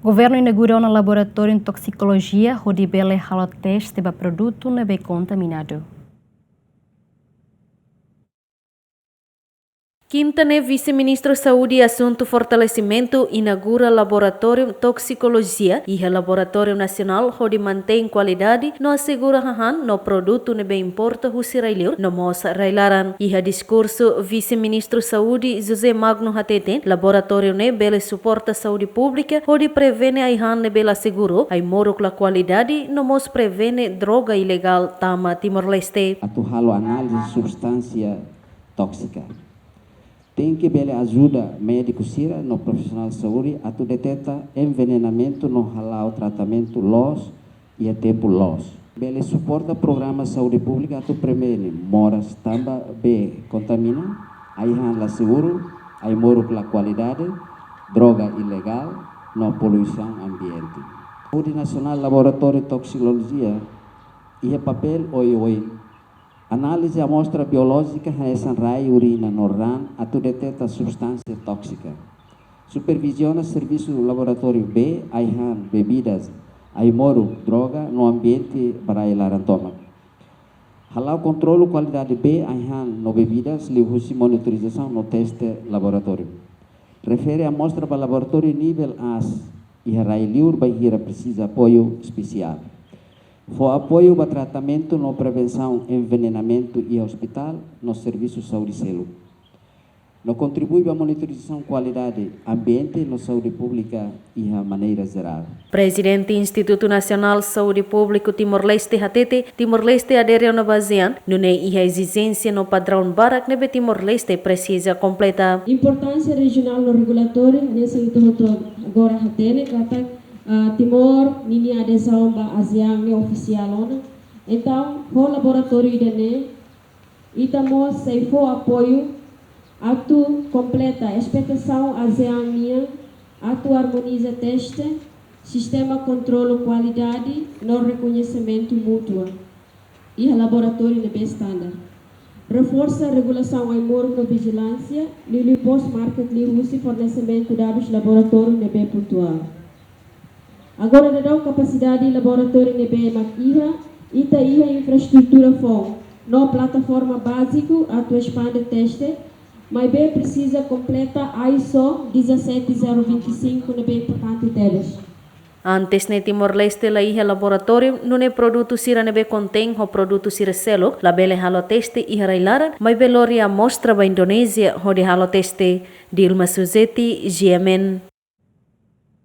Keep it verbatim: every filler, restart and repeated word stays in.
Governu inaugura ona laboratóriu toksikolojia hodi bele halo teste ba produtu ne'ebé kontaminadu. Kinta ne'e, Vise-Ministru Saúde, Asuntu Fortalesimentu inaugura laboratóriu toksikolojia iha Laboratóriu Nasionál hodi mantein kualidade no asegura hahán no produtu ne'ebé importa husi rai-liur no mós rai-laran. Iha diskursu, Vise-Ministru Saúde José Magno hateten, laboratóriu ne'e bele suporta saúde públika hodi prevene ai-han ne'ebé la seguru, ai-moruk la kualidade no mós prevene droga ilegál tama Timor-Leste. Atu halo análize substánsia tóksika. Tenke bele ajuda médiku sira no profisionál saúde atu deteta envenenamentu no hala'o tratamentu loos iha tempu loos. Bele suporta programa saúde públika atu prevene moras tanba bee kontamina, ai-han la seguru, ai-moruk la kualidade, droga ilegál, no poluisaun ambiente. Saúde Nasionál, Laboratóriu Toksikolojia iha papél oioin. Análize amostra biolójika hanesan rai, urina no raan atu deteta substánsia tóksika. Superviziona servisu laboratóriu bee, ai-han, bebidas, ai-moruk, droga no ambiente ba rai-laran tomak. Hala'o kontrolu kualidade bee, ai-han no bebidas liuhusi monitorizasaun no teste laboratóriu. Refere amostra ba laboratóriu nivel aas iha rai-liur bainhira presiza apoiu espesiál. Fó apoiu ba tratamentu no prevensaun envenenamentu iha ospitál no servisu saúde seluk. No kontribui ba monitorizasaun kualidade ambiente no saúde públika iha maneira jerál. Prezidente Institutu Nasionál Saúde Públiku Timor-Leste hateten, Timor-Leste adere ona ba ASEAN, nune'e iha ezijénsia no padraun barak ne'ebé Timor-Leste presiza kompleta. Importánsia rejionál no regulatóriu, hanesan ita hotu agora hatene katak, ah, Timor ninia adezaun ba ASEAN ne'e ofisiál ona. Entaun, ho laboratóriu ida-ne'e, ita mós sei fó apoiu atu kompleta espetasaun ASEAN nian, atu armoniza teste, sistema kontrolu kualidade no rekoñesimentu mútua iha laboratóriu ne'ebé standard. Reforsa regulasaun ai-moruk no vijilánsia, liuliu post-market liuhusi fornesimentu dadus laboratóriu ne'ebé pontuál. Agora daudaun kapasidade laboratóriu ne'ebé mak iha, ita iha infraestrutura foun no plataforma báziku atu espande teste, maibé presiza kompleta ISO dezassete zero vinte e cinco ne'ebé importante tebes. Antes ne'e Timor-Leste la iha laboratóriu, nune'e produtu sira ne'ebé kontein ho produtu sira seluk labele halo teste iha rai-laran, maibé lori amostra ba Indonézia hodi halo teste. Dilma Suzeti, GMN.